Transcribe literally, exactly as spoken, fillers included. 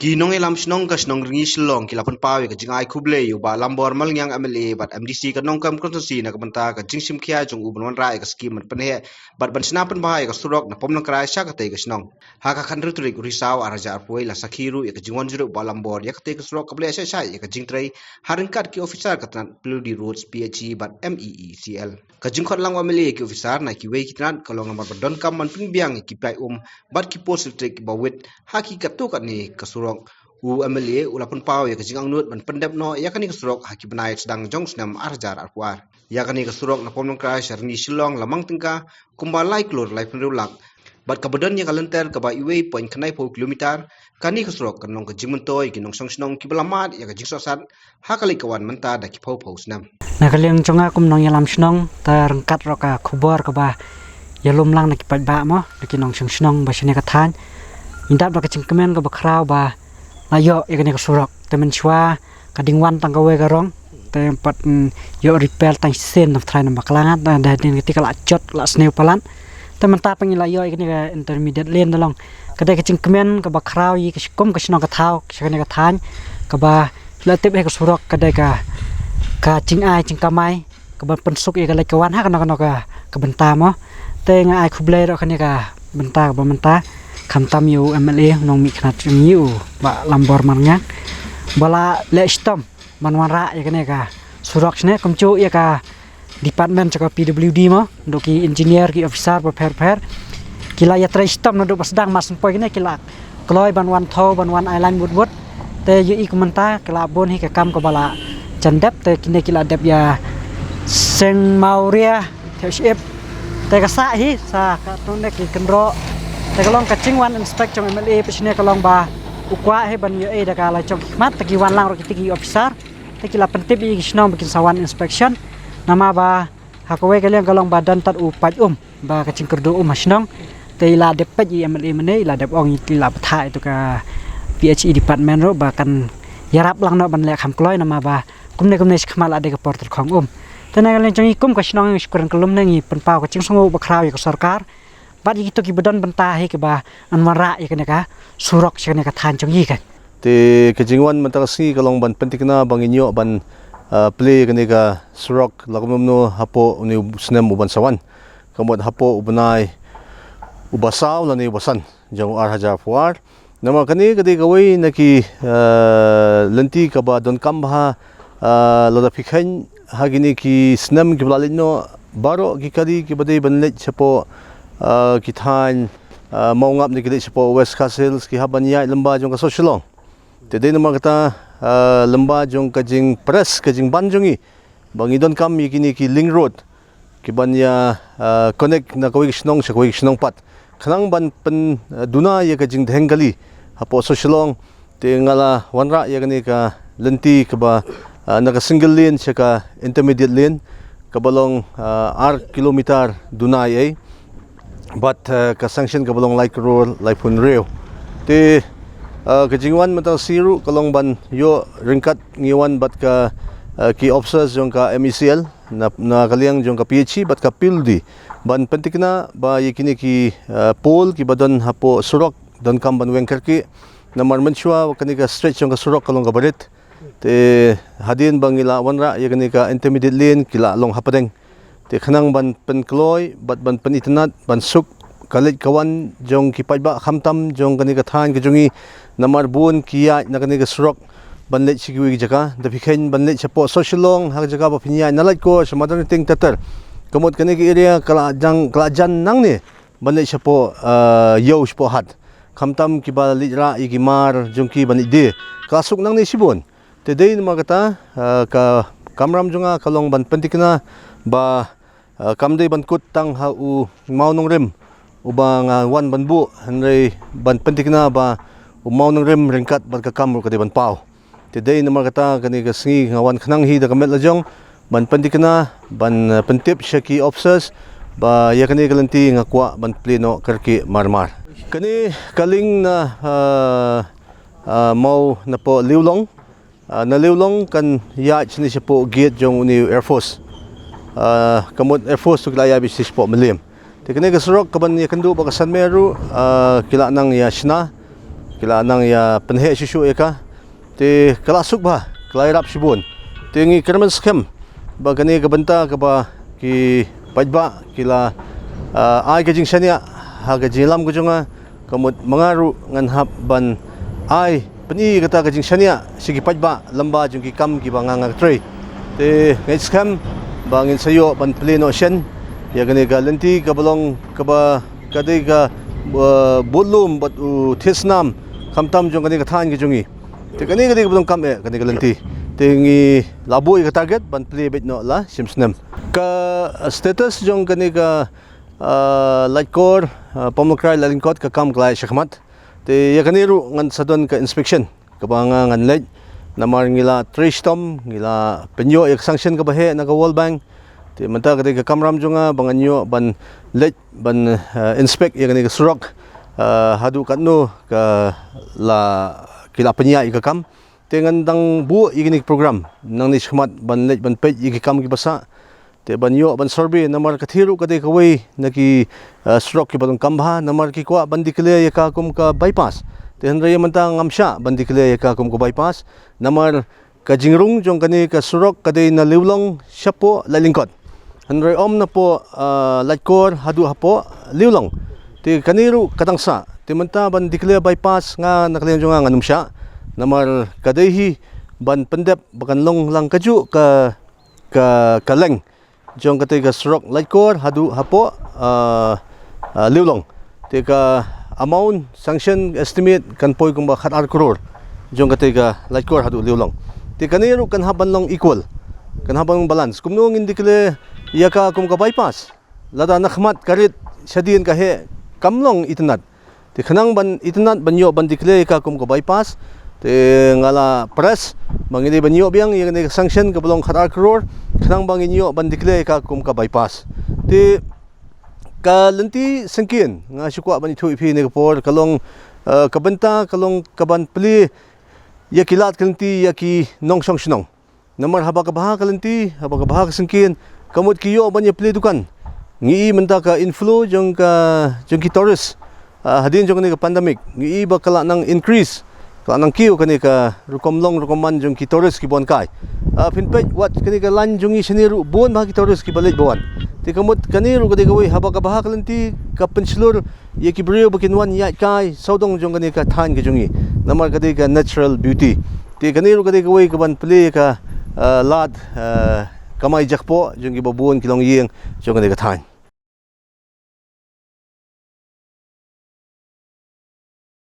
Ki nongïalam shnong ka shnong Rngi Shillong ki la pynpaw ïa ka jingai khublei ïa u Bah Lambor Malngiang M L A bad M D C ka Nongkam Constituency na ka bynta ka jingshim khia jong u ban wanrah ïa ka skim ban pynheh bad ban shna pynbha ïa ka surok na Pom Lyngkrai sha katei ka shnong. Ha ka khathynriew tarik u Risaw ar hajar arphew wei la sakhi ruh ïa ka jingwan jurip u Bah Lambor ïa katei ka surok kaba la ïa shah shah ïa ka jingtrei ha ryngkat ki officer ka tnat P W D Roads, P H E bad M E E C L. Ka jingkhot lang u M L A ïa ki officer na kiwei ki tnat ka long namar ba donkam ban pynbiang ïa ki paip um bad ki post electric kiba wit ha ki katto katne ka surok. U M L A u la pynpaw ïa ka jingangnud ban pyndep noh ïa kane ka surok ha ki bnai sdang jong u snem ar hajar arphew ar. Ïa kane ka surok na Pom Lyngkrai sha Rngi Shillong la mang tyngka kumba lai klur laiphew hynriew lak. Bad kaba don ïa ka lynter kaba uwei point khyndaiphew kilometer, kane ka surok kan long ka jingmyntoi ïa ki nongshong shnong kiba la mad ïa ka jingsohsat ha ka leit ka wan mynta da ki phew phew snem. Na ka liang jong nga kum nongïalam shnong, te ryngkat ruh ka khubor kaba ïalum lang na ki paidbah mo, na ki nongshong shnong ba shane ka thaiñ, ngi dap da ka jingkmen kaba khraw ba la ïoh ïa kane ka surok. Te mynshuwa ka dang wan tang kawei ka rong, te pat, mm, ïoh repair tang shisien na pyrthei na bakla nga, te hadien kata ka la jot, la sniew palat. Te mynta pat ngi la ïoh ïa kane ka intermediate lane da long. Ka dei ka jingkmen kaba khraw ïa ka kum ka shnong ka thaw sha kane ka thaiñ, kaba la tip hi ka surok ka dei ka, ka jingai jingkamai kaba pynsuk ïa ka leit ka wan ha kano kano ka, ka bynta mo. Te nga ai khublei ruh kane ka bynta kaba mynta, khamtam ïa u M L A nongmihkhmat jong ngi u Bah Lambor Malngiang ba la leh shitom ban wanrah ïa kane ka surok shane, kumjuh ïa ka department jong ka P W D mo, naduh ki engineer, ki officer bapher bapher, ki la ïatrei shitom naduh ba sdang, mar syn poi kine ki la kloi ban wan thew, ban wan ai line wut wut. Te ïohi kumta ki la bun hi ka kam kaba la jan dep, te kine ki la dep ïa seng mawria, thew shyiap. Te ka sah hi sa katto katne ki kynroh. Te ka long ka jingwan inspect jong u M L A pat shane ka long ba u kwah hi ban ïohi da ka la jong ki khmat, te ki wan lang ruh kita ki officer. Te ki la pyntip ïa ki shnong ba kin sa wan inspection. Namar ba ha kawei ka liang ka long ba don tad u paip um ba ka jingkyrduh um ha shnong. Te i la dep peit ïa u M L A mynne, i la dep ong, i la bthah ïa uto ka P H E department ruh ba kan ïarap lang noh ban leh kham kloi, namar ba kumne kumne shakhmat la dei ka por tyrkhong um. Te na ka liang jong ngi kum ka shnong, ngi shu kren kyllum ne ngi pynpaw ka jingsngewnguh bakhraw ïa ka sorkar bad ïa kito kiba don bynta hi kiba yn wanrah ïa kane ka surok sha kane ka thaiñ jong ngi kan. Te ka jingwan mynta ka sngi ka long ban pynthikna ba ngin ïoh ban, ah, plie ïa kane ka surok la kumno kumno hapoh une u snem uban sa wan. Ka mut hapoh u bnai uba saw lane uba san jong u ar hajar arphew ar. Namar kane ka dei kawei na ki, ah, lynti kaba donkam bha, ah, lada phi kheiñ ha kine ki snem kiba la leit noh, baroh ki kali kiba dei ban leit shapoh, ah, ki thaiñ, ah, Mawngap ne ki leit shapoh West Khasi Hills ki hap ban ïaid lyngba jong ka soh Shillong. Te dei namar kata, ah, lyngba jong ka jingpress, ka jingban jong ngi ba ngi donkam ïa kine ki link road kiban ïa, ah, connect na kawei ka shnong sha kawei ka shnong pat, khnang ban pynduna ïa ka jingdheng kali hapoh soh Shillong. Te nga la wanrah ïa kane ka lynti kaba, ah, na ka single lane sha ka intermediate lane kaba long, ah, ar kilometer duna ei ei bad, ah, ka sanction kaba long lai klur laiphew hynriew. Te, ah, ka jingwan mynta ka sngi ruh ka long ban ïoh ryngkat, ngi wan bad ka, ah, ki officers jong ka M E C L na, na ka liang jong ka P H E bad ka P W D ban pynthikna ba ïa kine ki, ah, pole kiba don hapoh surok donkam ban weng kyrkieh. Namar mynshuwa kane ka stretch jong ka surok ka long kaba rit. Te hadien ba ngi la wanrah ïa kane ka intermediate lane ki la long hapdeng. Te khnang ban pynkloi bad ban pynitynnad ban suk ka leit ka wan jong ki paidbah khamtam jong kane ka thaiñ ka jong ngi, namar bun ki ïaid na kane ka surok ban leit sha kiwei ki jaka. Da phi kheiñ ban leit shapoh soh Shillong ha ka jaka ba phin ïaid na Laitkor sha Madanrting ter ter, ka mut kane ka area ka la jang, ka la jan nangne ban leit shapoh, ah, ïew shapoh hat. Khamtam kiba leit rah ïa ki mar jong ki ban leit die, ka suk nangne shibun. Te dei namar kata, ah, ka kamram jong nga ka long ban pynthikna ba, ah, kam dei ban kut tang ha u mawnongrim uba nga wan ban buh, hynrei ban pynthikna ba u mawnongrim ryngkat bad ka kam ruh ka dei ban paw. Te dei namar kata kane ka sngi nga wan khnang hi da ka met la jong ban pynthikna, ban, eh, pyntip sha ki officers ba ïa kane ka lynti nga kwah ban plie noh kyrkieh mar mar. Kane ka link na, eh, eh, Maw napoh Liulong. Eh, na Liulong kan ïaid shane shapoh gate jong une u Air Force. Eh, ka mut Air Force tu ki la ïaid beit shapoh Mylliem. Te kane ka surok kaban ïakynduh bad ka San Mer ruh, ah, ki la nang ïa shna. ki la nang ïa pynheh shuh shuh ïa ka. Te ka la suk bha, ka la ïarap shibun. Te ngi kyrmen skhem ba kane ka bynta kaba ki paidbah ki la, ah, ai ka jingshaniah ha ka jingïalam ka jong nga, ka mut ma nga ruh ngan hap ban ai pyni kata ka jingshaniah sha ki paidbah lyngba jong ki kam kiba nga nga trei. Te nga ngeit skhem ba ngin sa ïoh ban plie noh shen ïa kane ka lynti kaba long kaba ka dei ka, uh, budlum bad u thied snam khamtam jong kane ka thaiñ ka jong ngi. Te kane ka dei kaba donkam eh kane ka lynti. Te ngi la buh ïa ka target ban plie beit noh la shim snem. Ka status jong kane ka, ah, Laitkor, ah, Pomlakrai Laitlingkot ka kam ka la ïaid shakhmat. Te ïa kane ruh ngan sa don ka inspection kaba nga ngan leit. Namar ngi la trei shitom, ngi la pynïoh ïa ka sanction kaba heh na ka World Bank. Te mynta ka dei ka kamram jong nga ba ngan ïoh ban leit ban, ah, inspect ïa kane ka surok, ah, haduh katno ka la ki la pynïaid ïa ka kam. Te ngan dang buh ïa kane ka program nangne shakhmat ban leit ban peit ïa ki kam kiba sah. Te ban ïoh ban survey namar katei ruh ka dei kawei na ki, ah, surok kiba donkam bha namar ki kwah ban declare ïa ka kum ka bypass. Te hynrei mynta ngam shah ban declare ïa ka kum ka bypass namar ka jingrung jong kane ka surok ka dei na Liulong shapoh Laitlingkot. Hynrei ym napoh, ah, Laitkor haduh hapoh Liulong. Te kane ruh ka dang sah. Te mynta ban declare bypass nga na ka liang jong nga ngan ym shah. Namar ka dei hi ban pyndep ba kan long lang kajuh ka, ka, ka length jong katei ka surok Laitkor haduh hapoh, ah, ah, Liulong. Te ka amount sanction estimate kan poi kumba khat ar klur jong katei ka Laitkor haduh Liulong. Te kane ruh kan hap ban long equal, kan hap ban long balance. Kumno ngin declare ïa ka kum ka bypass lada na khmat ka rit shadien ka heh kam long itynnad. Te khnang ban itynnad ban ïoh ban declare ïa ka kum ka bypass. Te nga la press ba ngin dei ban ïoh biang ïa kane ka sanction kaba long khat ar klur khnang ba ngin ïoh ban declare ïa ka kum ka bypass. Te ka lynti syngkien nga shu kwah ban ïathuh ïa phi ne ka por ka long, eh, ka bynta ka long ka ban plie ïa ki lad ka lynti ïa ki nongshong shnong. Namar haba ka bha ka lynti, haba ka bha ka syngkien, ka mut ki ïoh ban ïa plie dukan. Ngi i mynta ka inflow jong ka, jong ki tourist, ah, hadien jong kane ka pandemic, ngi i ba ka la nang increase, ka la nang kiew kane ka rukom long rukom man jong ki tourist ki wan kai. Ah, phin peit wat kane ka line jong ngi shane ruh bun bha ki tourist kiba leit ba wan. Te ka mut kane ruh ka dei kawei haba ka bha ka lynti ka pynshlur ïa ki briew ba kin wan ïaid kai sawdong jong kane ka thaiñ ka jong ngi. Namar ka dei ka natural beauty. Te kane ruh ka dei kawei ka ban plie ka, ah, lad, ah, kamai jakpoh jong kiba bun ki longïing jong kane ka thaiñ.